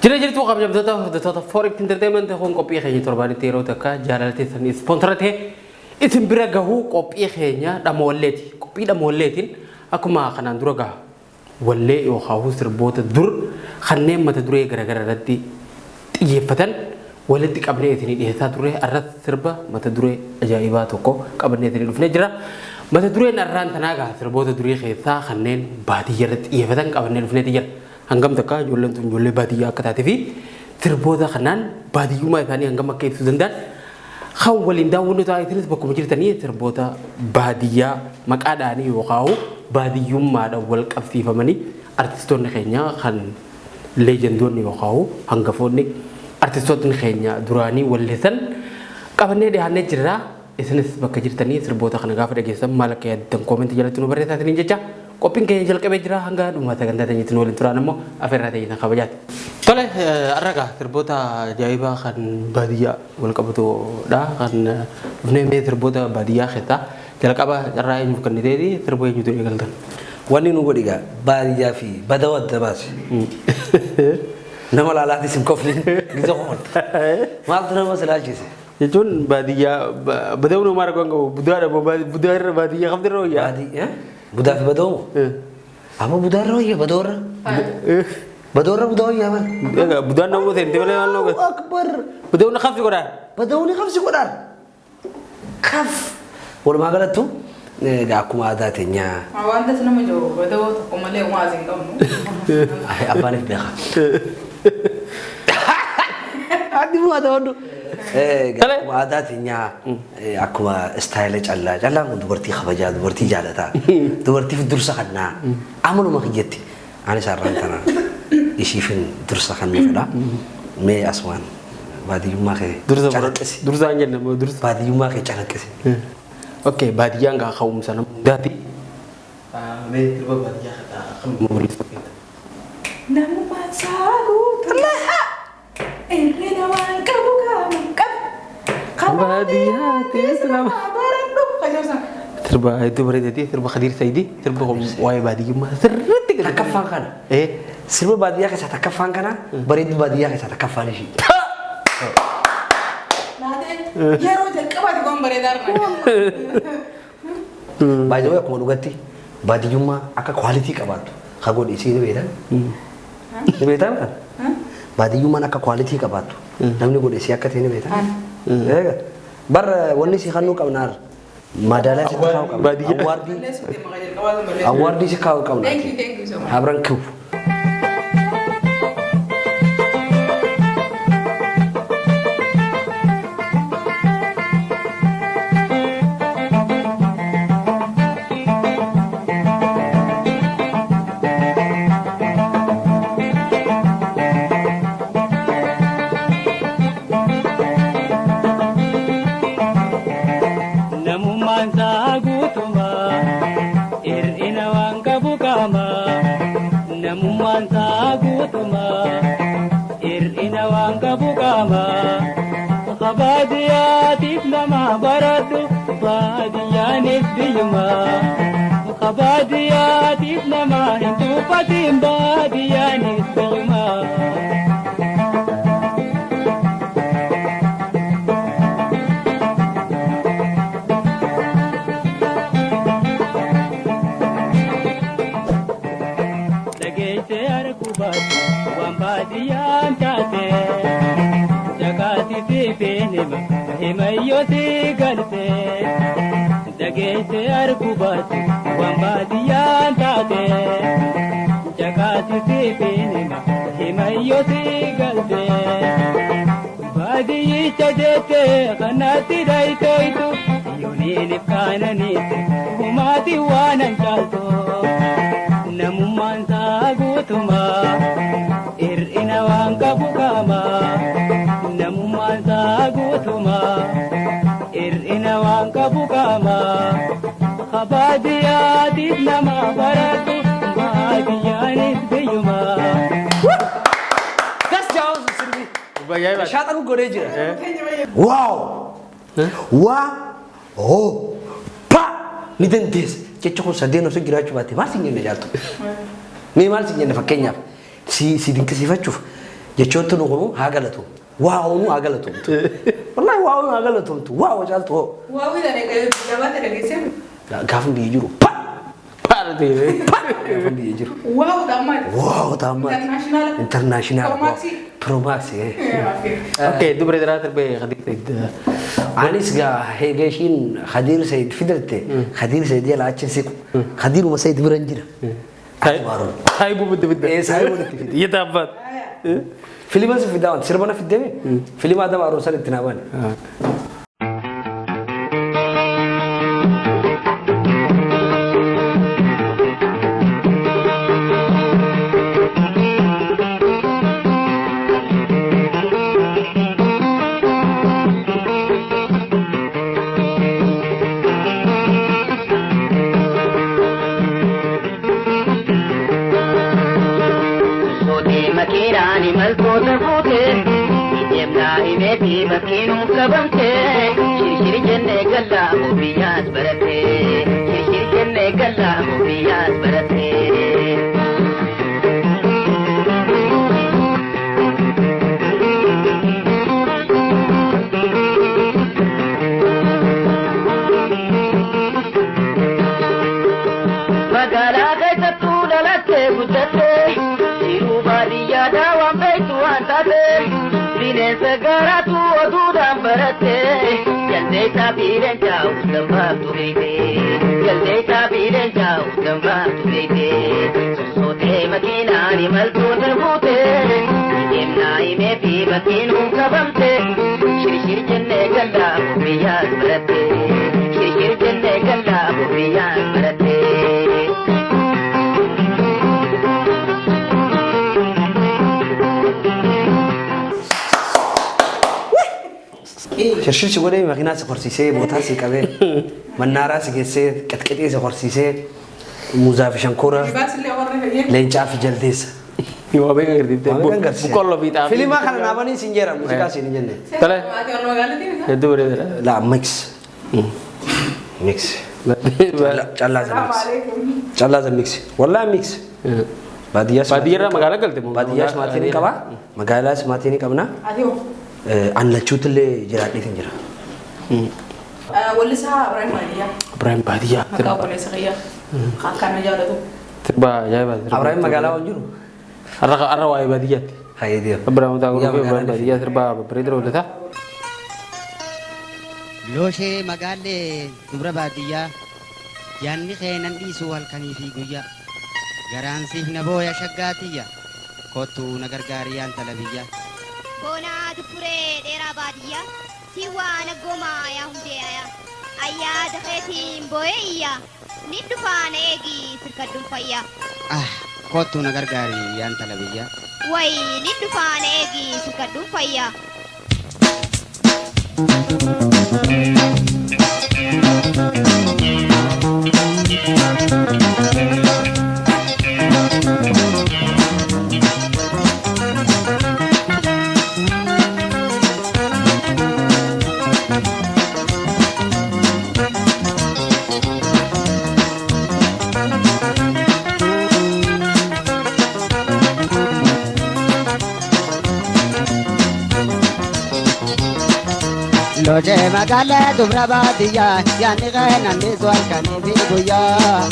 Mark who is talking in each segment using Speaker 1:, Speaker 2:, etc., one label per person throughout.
Speaker 1: Jira jirtu kabajamtoota hordoftoota Forex Entertainment kun qophii keenya torbaanitti yeroo takka jaalalteessan ispoonsara ta'e isin bira gahuu qophii keenya dhamoolleeti. Qophii dhamoolleetiin akkuma kanaan dura gaha wallee yookaan sirboota dur kanneen mata duree garaagaraa irratti xiyyeeffatan walitti qabnee isinii dhiyeessaa turre arras sirba mata duree ajaa'ibaa tokko qabannee isinii dhufnee jira. Mata dureen arraan tanaa gaha sirboota durii keessaa kanneen baadiyyaa irratti xiyyeeffatan qabannee dhufneeti jira. Hangam takka ijoolleen tun ijoollee baadiyyaa akka taatee fi sirboota kanaan baadiyyummaa isaanii hangam akka ibsuu danda'an kan waliin daawwannu ta'a isinis bakkuma jirtanii sirboota baadiyyaa maqaadhaanii yookaan baadiyyummaadhaan wal qabsiifamanii artistoonni keenya kan leejendoonni yookaan hangafoonni artistootni keenya duraanii walleessan qabannee dhiyaannee jirra. Isinis bakka jirtanii sirboota kana gaafa dhageessan maal akka yaaddan koomentii jalatti nu barreessaa isiniin jecha qophiin keenya jalqabee jira hanga dhuma sagantaa teenyatti nu waliin turaan ammoo afeerraa teenyatan kabajaati. Tole har'a sirboota ajaa'ibaa kan baadiyyaa wal qabatudha kan dhufnee mee sirboota baadiyyaa keessaa jalqaba carraa eenyuuf kenniteeti sirba eenyutu eegaltan.
Speaker 2: Wanni nu godhi gaa baadiyyaa fi badawa adda baase. Nama laalaatis hin koflin gisa kofalta. Maaltu nama silaalchise?
Speaker 1: Jechuun baadiyyaa badawni homaa rakkoo hin qabu budaadha moo budaa irra baadiyyaa qabdi irra wayyaa.
Speaker 2: Baadiyyaa budaa fi badawoo moo? Amma budaa irra wayya badoo irra. Badoo irra budaa wayyaa bara.
Speaker 1: Egaa budaan nama seente malee maal nama
Speaker 2: Allahu Akbar.
Speaker 1: Badawni kafsi godhaan.
Speaker 2: Badawni kafsi godhaan. Kaf. Walumaa galattu egaa akkuma aadaa teenyaa
Speaker 3: Waan tas nama jiru badawoo tokko malee waan as hin qabnu.
Speaker 2: Abbaaniif beeka. Ati bu'aa ta'uu.
Speaker 1: Tole.
Speaker 2: Akkuma aadaa teenyaa akkuma istaayila callaa. Callaan kun dubartii kabajaa, dubartii jaalataa, dubartiif dursa kannaa. Amaluma kiyyatti anis har'aan tana ishiifin dursa kannuu fedha. Mee asumaan baadiyyummaa kee
Speaker 1: Dursa
Speaker 2: calaqqisi.
Speaker 1: Dursa hin jenne moo dursa.
Speaker 2: Baadiyyummaa kee calaqqisi.
Speaker 1: Okay baadiyyaan gaa ka'umsa nama hundaati. Mee sirba baadiyyaa keessaa kam mul'isu feeta?
Speaker 3: Namummaan isaa guutuu irrina waan qabu qaama qabu.
Speaker 1: Baadiyyaattis nama.
Speaker 3: Baradhu kajoorsa.
Speaker 1: Sirba hedduu bareedaati sirba Khadiir Saayidii sirba kun waa'ee baadiyyummaa sirriitti gadi.
Speaker 2: Takkaffaan kana. Sirba baadiyyaa keessaa takkaffaan kana bareedduu baadiyyaa keessaa takkaffaan ishii.
Speaker 3: Naatee yeroo jalqabaati waan bareedaa argaa.
Speaker 2: Baay'ee akkuma dhugatti baadiyyummaa akka kwaalitii qabaattu ka godhe isii ni beektan. Ni beektan kan? Baadiyyummaan akka kwaalitii qabaattu namni godhe isii akka ta'e ni beektan. Eega bar wanni si kannuu qabna har'a. Madaalaa sitti kaa'uu qabna.
Speaker 1: Baadiyyaa.
Speaker 2: Awwaardii
Speaker 3: Balleessuuti maqaa jalqabaatu balleessuuti.
Speaker 2: awwaardii si kaa'uu qabna.
Speaker 3: Thank you, thank you so much.
Speaker 2: Habran kibu.
Speaker 4: Namummaan isaa guutumaa hir'ina waan qabu qaama. Namummaan isaa guutumaa hir'ina waan qabu qaama. Kabaadiyaatiif nama baradhu baadiyyaanis biyyuma. Kabaadiyaatiif nama hin tuffatin baadiyyaanis biyyuma. Dhageessee arguu baatu waan baadiyyaan taate. Jakaati siifee nima Himayyoo si galte dhageesse arguu baate waan baadiyyaan taate jakaasi siif himayyoo si galte baadiyyicha jettee kanaatti dhayiteetu yooniin ifkaananiite humaati waan an caaltu namummaan isaa guutumaa hir'ina waan qabu qaamaa namummaan isaa guutumaa hir'ina waan qabu qaamaa baadiyyaatiif nama baratu baadiyyaanis biyyumaa.
Speaker 2: Das jaawus sirbi.
Speaker 1: Ajaa'iba.
Speaker 2: Shaaxalu godhee jira. Waaw! Waa! Oo! Pa! Ni dandeessa. Jecha kun sadeen osoo jiraachuu baate maal siin jenne jaaltu? Mee maal siin jenne fakkeenyaaf si si dinqisiifachuuf jechoota nu kunu haa galatu. Waaw nu haa galatoomtu. Wallaahi waaw nu haa galatoomtu. Waaw caaltu hoo.
Speaker 3: Waawii jabaate dhageessee.
Speaker 2: Gaafa biyya jiru pa!
Speaker 1: Paartii.
Speaker 2: Pa! Gaafa biyya jiru.
Speaker 3: Waaw taammaati.
Speaker 2: Waaw taammaati.
Speaker 3: International.
Speaker 2: International.
Speaker 3: Pro Maxi.
Speaker 2: Pro Maxi.
Speaker 1: Okay, dubra dheeraa sirbee Khadiir Said.
Speaker 2: Anis gaa heega ishiin Khadiir Said fidatte Khadiir Said jala achi siqu Khadiiruma Said bira hin jira. Atumaarun.
Speaker 1: Saayibuu bidda bidda.
Speaker 2: Ee saayibuu itti fide.
Speaker 1: Yetaabbaat.
Speaker 2: Filima si fidaa wanti sirba na fiddee filima Adam Aroon san itti naa bane.
Speaker 5: Sootee makiinaan imaltoota fuute deemnaa himee fi bakkiinuu qabamte shirshiri jennee gallaa biyyaas baratte shirshiri jennee gallaa biyyaas baratte. Magaalaa keessattuu dhalattee guddattee jiruu baadiyyaadhaa waan beektu waan taate bineensa garaatu oduudhaan baratte jaldeessaa fi leencaa danfaatu beekte jaldeessaa fi leencaa danfaatu beekte sossootee makiinaan imaltoota fuute deemnaa himee fi bakkiinuu qabamte shirshir jennee gallaa biyyaas baratte shirshir jennee gallaa biyyaas baratte.
Speaker 2: Shirshir si godhee makiinaa si horsiisee bootaa si qabee mannaaraa si geessee qexqexee si horsiisee muuzaa fi shankoora
Speaker 3: Libaas illee warra fayyee.
Speaker 2: leencaa fi jaldeessa.
Speaker 1: Waa beekan agarsiifte. Boqqolloo fi xaafii.
Speaker 2: Filimaa kana naabanii siin jeera muuziqaa siin hin jenne.
Speaker 1: Tole.
Speaker 3: Maatii warra magaalatiin isaa.
Speaker 1: Hedduu bareedaadha.
Speaker 2: La mix. Mix. Callaa za mix. Callaa za mix. Wallaahi mix. Baadiyyaas
Speaker 1: Baadiyyaarraa magaalaa galte moo?
Speaker 2: Baadiyyaas maatii ni qaba. Magaalaas maatii ni qabna.
Speaker 3: Ati hoo?
Speaker 2: An lachuutillee jiraadheetin jira.
Speaker 3: Wallisaa Ibrahim Baadiyyaa.
Speaker 1: Ibrahim Baadiyyaa.
Speaker 3: Maqaa obboleessa kiyyaa. Kan na jaalatu.
Speaker 1: Sirba ajaa'iba.
Speaker 2: Ibrahim magaalaa waan jiru?
Speaker 1: Har'a har'a waa'ee baadiyyaatti.
Speaker 2: Hayyee.
Speaker 1: Ibrahim Taaguruu fi Ibrahim Baadiyyaa sirba babbareedaa hojjeta.
Speaker 6: Looshee magaallee dubra baadiyyaa yaanni kee nan dhiisu halkanii fi guyyaa garaan siif na booya shaggaatiyya kottuu na gargaari yaan tala biyya.
Speaker 7: Boonaa dubbure dheeraa baadiyyaa si waan aggoomaa yaa hundee ayaa ayyaa dafeetiin boo'ee iyyaa ni dhufaa na eegi sirkadduun fayyaa
Speaker 6: Ah kottuu na gargaari yaan tala biyya.
Speaker 7: wayi ni dhufaa na eegi sirkadduun fayyaa.
Speaker 6: Looshee magaallee dubra baadiyyaa yaanni kee nan dhiisu halkanii fi guyyaa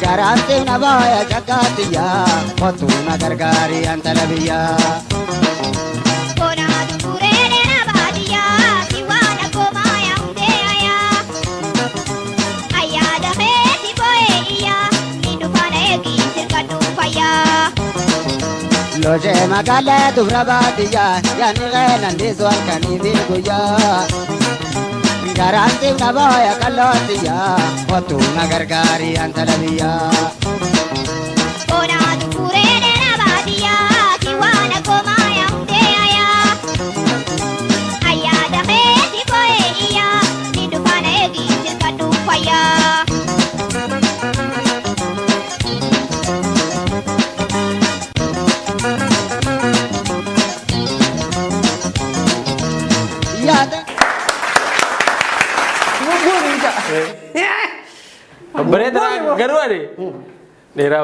Speaker 6: garaan siif na booya shaggaatiyya kottuu na gargaari yaan tala biyya.
Speaker 7: Boonaa dubbure dheeraa baadiyyaa si waan
Speaker 6: Qal'ooshee magaalaa dubra baadiyyaa yaadni qeenan dhiisu halkanii fi guyyaa. Garaan siif na booya qal'ootiyyaa kottuu na gargaarii antala biyyaa.
Speaker 7: Onaa dukuree dheeraa baadiyyaa si waan akkoomaa yaa hundee ayaa. Ayyaada keeti boo'ee iyyaa ni dhufaana eegi sirkadhu fayyaa.
Speaker 6: Yaada.
Speaker 1: Bareedaa garuu ani dheeraa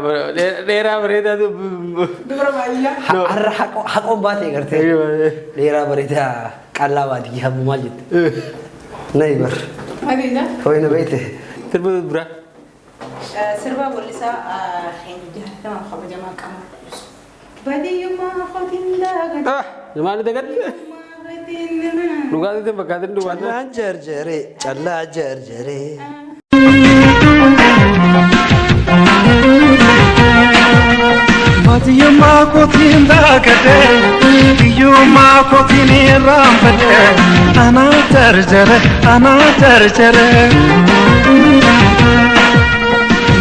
Speaker 1: dheeraa bareedaa
Speaker 3: Dubara baadiyyaa.
Speaker 2: Har'a haqoon baatee gartee dheeraa bareedaa qallaa baadiyyaa maal jette? Nayi bar.
Speaker 3: Adiidha.
Speaker 2: Hoyna beekte.
Speaker 1: Sirba biraa.
Speaker 3: Sirba wallisaa keenya jaalatamaa kabajamaa qaba. Baadiyyummaa kootiin daagaa.
Speaker 1: Maal dagatte? Dhugaatiin fakkaatiin dhugaatiin.
Speaker 2: Callaa jarjaree callaa jarjaree.
Speaker 8: Baadiyyummaa kootiin daagadee biyyummaa kootiin irraanfadhee anaa jarjare anaa jarjare.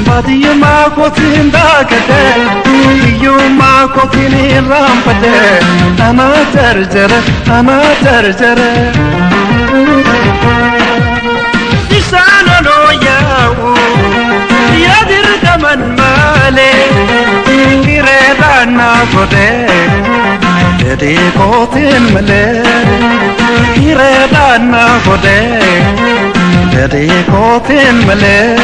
Speaker 8: Baadiyyummaa kootiin daagadee biyyummaa kootiin irraanfadhee anaa jarjare anaa jarjare. Isaan oloo yaa'u yaadirgaman malee hireedhaan naa godhee fedhii kootiin malee hireedhaan naa godhee fedhii kootiin malee.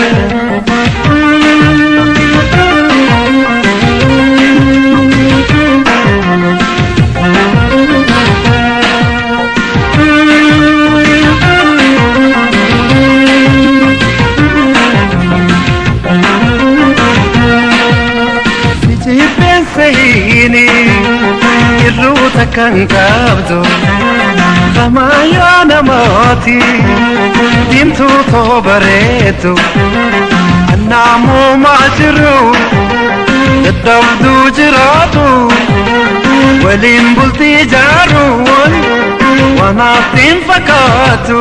Speaker 8: Sijibbeen seeyini irruuta kan qabdu hamaa namaati diimtuu too bareedu annaamumaa jiru dadhabduu jiraatu waliin bultii ijaaruun waan haftiin fakkaatu.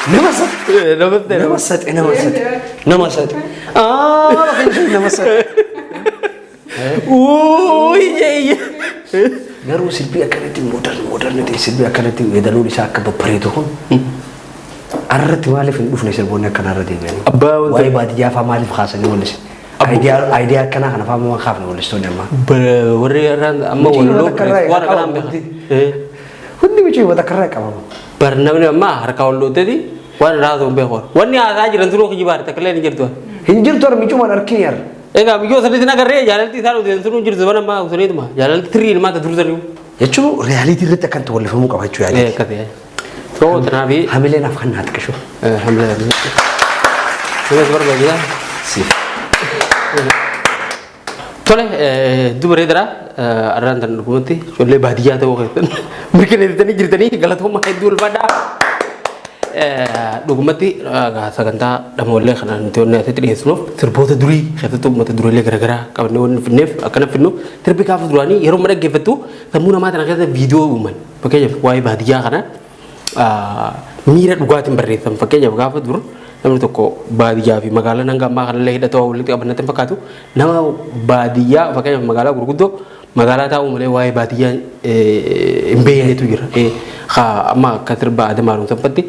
Speaker 2: Nama sate. Nama sate nama sate nama sate. Nama sate.
Speaker 1: Uuyye.
Speaker 2: Garuu sirbii akkanatti modern modern ta'e sirbii akkanatti yeedaloon isaa akka babbareedu kun arratti maaliif hin dhufne sirboonni akkanaa irra deebi'anii?
Speaker 1: Abbaa wanta-
Speaker 2: Waa'ee baadiyyaa fa'aa maaliif kaasanii wallisan? Aayidiyaa akkanaa kana fa'aa maal kaafne wallistoonni ammaa?
Speaker 1: Warri irraan amma
Speaker 2: Micii
Speaker 1: walaloo
Speaker 2: bakka irraa
Speaker 1: waan akkanaan
Speaker 2: qabamu.
Speaker 1: beekan.
Speaker 2: Hundi micii bakka irraa qabamu.
Speaker 1: Bar namni amma harka wal dhooteti waan irraa ta'u hin beeku. Wanni haasaa jiran turuu kijibaare takka illee hin jirtu.
Speaker 2: Hin jirtu har'a micumaan harkini har'a.
Speaker 1: Egaa biyyoo sanitti nagarree jaalalti isaan uteen sunuu hin jirtu mana ammaa usaniituma jaalalti tirii ilmaa ta dursanii.
Speaker 2: Jechuun reyaalitii irratti akkanatti wallifamuu qaba jechuu yaaditi.
Speaker 1: Akka ta'e. So tanaafi
Speaker 2: Hamileen afaan naa xiqqishu.
Speaker 1: alhamdulillah. Sunis barbaachisa.
Speaker 2: Siif.
Speaker 1: Tole hedduu bareedaadha. Arraan tan dhugumatti ijoollee baadiyyaa ta'uu keessan mirkaneessitanii jirtanii galatooma hedduu ulfaadha. Dhugumatti sagantaa dhamoolee kana nuti wanni asitti dhiyeessinuuf sirboota durii keessattuu uummata duriilee garaagaraa qabannee wanni finneef akkana finnu sirbi gaafa duraanii yeroo amma dhaggeeffattu sammuu namaa tana keessa viidiyoo uuman fakkeenyaaf waa'ee baadiyyaa kana miira dhugaatiin barreessan fakkeenyaaf gaafa dur namni tokko baadiyyaa fi magaalaan hanga ammaa kanallee hidhatoo walitti qabannatti hin fakkaatu nama baadiyyaa fakkeenyaaf magaalaa gurguddoo magaalaa taa'uu malee waa'ee baadiyyaa hin beeknetu jira. Amma akka sirba Adamaa Haaromsanfatti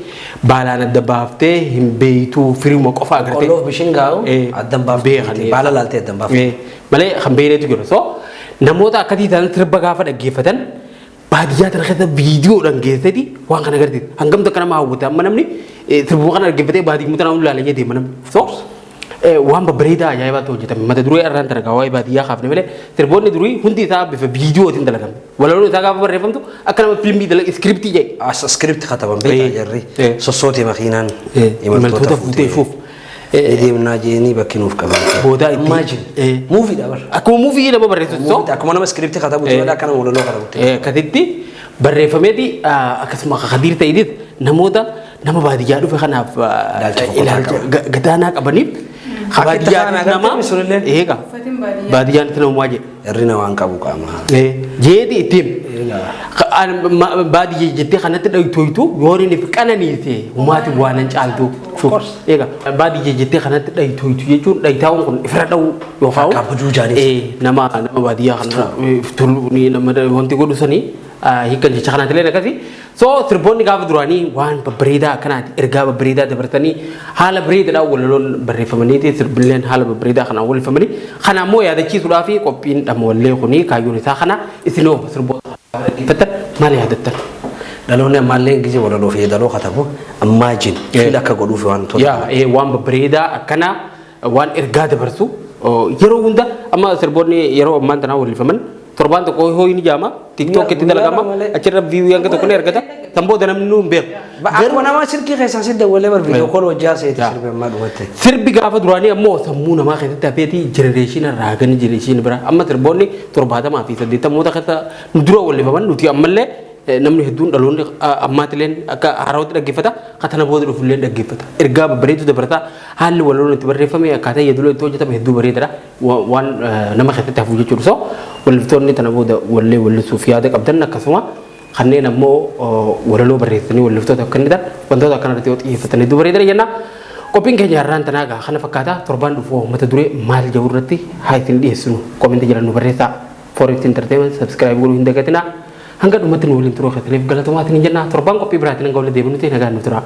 Speaker 1: baalaan adda baaftee hin beektuu firiuma qofa agartee.
Speaker 2: Boqqolloof bishin gaa'u addan baaftee baala laaltee addan baaftee.
Speaker 1: Malee kan beeknetu jira. So namoota akkasii ta'an sirba gaafa dhaggeeffatan baadiyyaa tana keessa viidiyoodhaan geessati waan kana agarsiisa. Hangam takka nama hawwata amma namni sirbuma kana dhaggeeffatee baadiyyuma tana ilaalee deema namni. So waan babbareedaa ajaa'ibaatu hojjetame. Mata duree irraan tana waa'ee baadiyyaa kaafne malee sirboonni durii hundi isaa bifa viidiyootiin dalagame. Walaloon isaa gaafa barreeffamtu akka nama fiilmii dalaga iskiriptii jedhe.
Speaker 2: As iskiripti kataban beektaa jarri sossootee makiinaan
Speaker 1: Imaltoota fuutee shuuf.
Speaker 2: Deemnaa jeenii bakki nuuf qaban.
Speaker 1: Boodaa itti.
Speaker 2: Imagine. Muuviidha bara.
Speaker 1: Akkuma muuvii nama barreessu.
Speaker 2: Akkuma nama iskiripti katabutti malee akka nama walaloo katabutti.
Speaker 1: Akkasitti Barreeffameeti akkasuma Khadiir ta'idis namoota nama baadiyyaa dhufe kanaaf
Speaker 2: Ilaalcha fokkotaa
Speaker 1: ilaalcha
Speaker 2: qaban.
Speaker 1: Gadaanaa qabaniif
Speaker 2: Akka itti
Speaker 1: baadiyyaatti
Speaker 2: faana
Speaker 1: nama
Speaker 2: agartee sunillee.
Speaker 1: Eega.
Speaker 3: Uffatiin baadiyyaa.
Speaker 1: Baadiyyaan itti namumaa jedhe.
Speaker 2: Hirrina waan qabu qaama.
Speaker 1: Jeeti ittiin baadiyyaa jettee kanatti dhayitooytu yoo inni qananiite humaati waan hin caaltu. Egaa baadiyyaa jettee kanatti dhayitooytu jechuun dhayitaawwan kun ifira dha'uu yookaan
Speaker 2: Kabbajuu jaanis.
Speaker 1: Nama nama baadiyyaa kana tullu nama wanti godhu sanii hiikan jecha kanaatti illee akkasi. So sirboonni gaafa duraanii waan babbareedaa akkanaati ergaa babbareedaa dabarsanii haala bareedaadhaan walaloon barreeffamaniiti sirbilleen haala babbareedaa kanaan walifamanii kana ammoo yaadachiisuudhaa fi qophiin dhamawallee kuni kaayyoon isaa kana. Isinoo sirboota dhaggeeffattan maal yaadattan?
Speaker 2: Dhaloonni ammaallee gisee walaloo fi yeedaloo katabu imagine feel akka godhuuf waan tola.
Speaker 1: Yaa waan babbareedaa akkana waan ergaa dabarsu yeroo hunda amma sirboonni yeroo ammaan tanaa walifaman torbaan tokko hoo inni jaama TikTok itti dalagama
Speaker 2: malee.
Speaker 1: Achirra view hanga tokko ni argata san booda namni nu hin beeku.
Speaker 2: Akkuma nama silkii keessaa si dawwalee bar video call hojjaa seeti
Speaker 1: Yaa.
Speaker 2: sirbi ammaa dhumatte.
Speaker 1: Sirbi gaafa duraanii ammoo sammuu namaa keessatti hafeeti generation irraa gani generation bira amma sirboonni 70 fi 80moota keessa nu dura walifaman nuti ammallee namni hedduun dhaloonni ammaatileen akka haaraawatti dhaggeeffata katana booda dhufullee dhaggeeffata ergaa babbareedu dabarata. Haalli walaloon itti barreeffame, akkaataa yeedaloo itti hojjetame hedduu bareedadha, waan nama keessatti hafu jechuudha. So walliftoonni tana booda wallee wallisuuf yaada qabdan, akkasuma kanneen ammoo walaloo barreessanii walliftoota akka inni wantoota akkana irratti yoo xiyyeeffatan hedduu bareedadha jenna. Qophiin keenya har'aan tanaa egaa kana fakkaata. Torbaan dhufu mata duree maal jedhu irratti haa isin dhiyeessinu comment jedhan nu barreessaa. Forex Entertainment subscribe godhuu hin dagatinaa. Hanga dhumatti nu waliin turuu keessaniif galatoomaa isin jenna. Torbaan qophii biraatiin hanga walitti deebinutti nagaan nu tura.